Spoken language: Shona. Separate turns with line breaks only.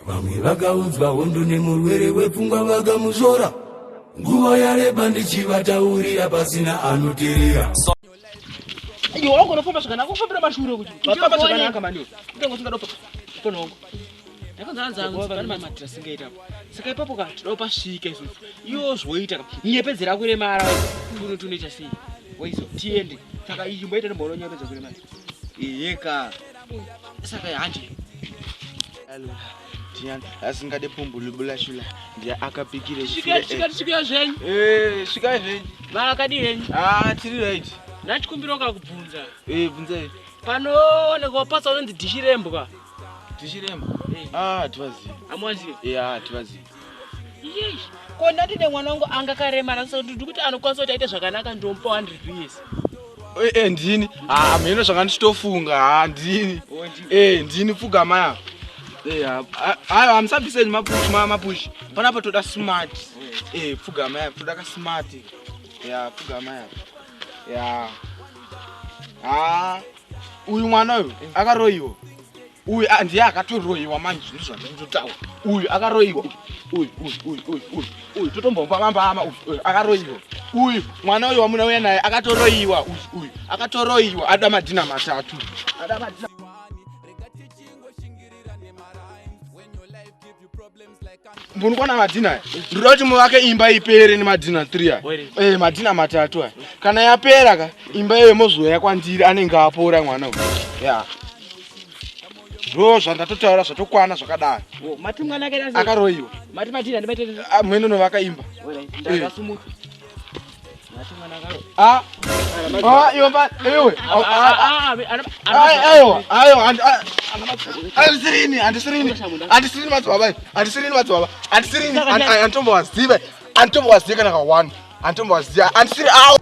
Vamwe vakaudzwa hondo nemurwere wepfungwa vakamusvora. Nguva yareba ndichivataurira pasina anoterera.
Iwe wangu unofamba zvakanaka, ufambira mashure kuti. Famba zvakanaka mani. Utongo usingada kufamba wangu. Ndakanzanza angu pane mamatira singaita apo. Saka ipapo ka toda pasvika isusu. Iyo zvoita ka. Nyepedzera kuremara. Tuno tunoita sei? Waizo tiende. Saka iyi mboita ndimboona nyepedzera kuremara.
Eheka.
Saka handi.
Alula. Ndiani asingade pumbulubulashula ndiye akapikire
Svikai svikai svikai zvenyu.
Eh, svikai zvenyu.
Makadii henyu?
Ah, tiri right.
Ndachikumbira kakubvunza.
Eh, bvunzai.
Panoonekwa patsa unonzi dhishi rembwa.
Dhishi rembwa? Eh. Ah, tivazivi.
Amuwazivi?
Eh, ah, tivazivi.
Yeyi. Ko ndati nemwana wangu anga karemara so ndikuti anokwanisa kuti aite zvakanaka ndomupa 100 years.
Eh, eh, ndini. Ah, mheno zvanga ndichitofunga. Ah, ndini.
Oh, ndini.
Eh, ndini pfugama ya. Eh, ah, ayo hamusabviseni mapushi, mapushi. Panapa toda smart. Eh, pfugama ya, toda ka smart. Ya, pfugama ya. Ya. Ah, uyu mwana uyu akaroyiwa. Uyu ah, ndiye akatoroyiwa manje ndizvo zvandinototaura. Uyu akaroyiwa. Uyu uyu uyu uyu uyu uyu totombomupa mambama uyu uyu akaroyiwa. Uyu mwana uyu wamunauya naye akatoroyiwa uyu uyu akatoroyiwa ada madhina matatu. Ada madhina Mbonokwana madhina aya. Ndinoda kuti muvake imba ipere nemadhina 3 aya. Eh, madhina matatu aya. Kana yapera ka imba iyoyo mozouya kwandiri anenge apora mwana uyu. Ya. Ndo zvandatotaura zvatokwana zvakadaro.
Oh, mati mwana ake
akaroiwa.
Mati madhina ndimaite.
Ah, mwene unovaka imba.
Ndakasumuka.
Ah. Ah, iwe mba, iwe. Aiwa, aiwa, andisirini, andisirini. Andisirini madzibaba, andisirini madzibaba. Andisirini, anditombowaziva. Anditombowaziva kana ka one. Anditombowaziva. Andisiri awo.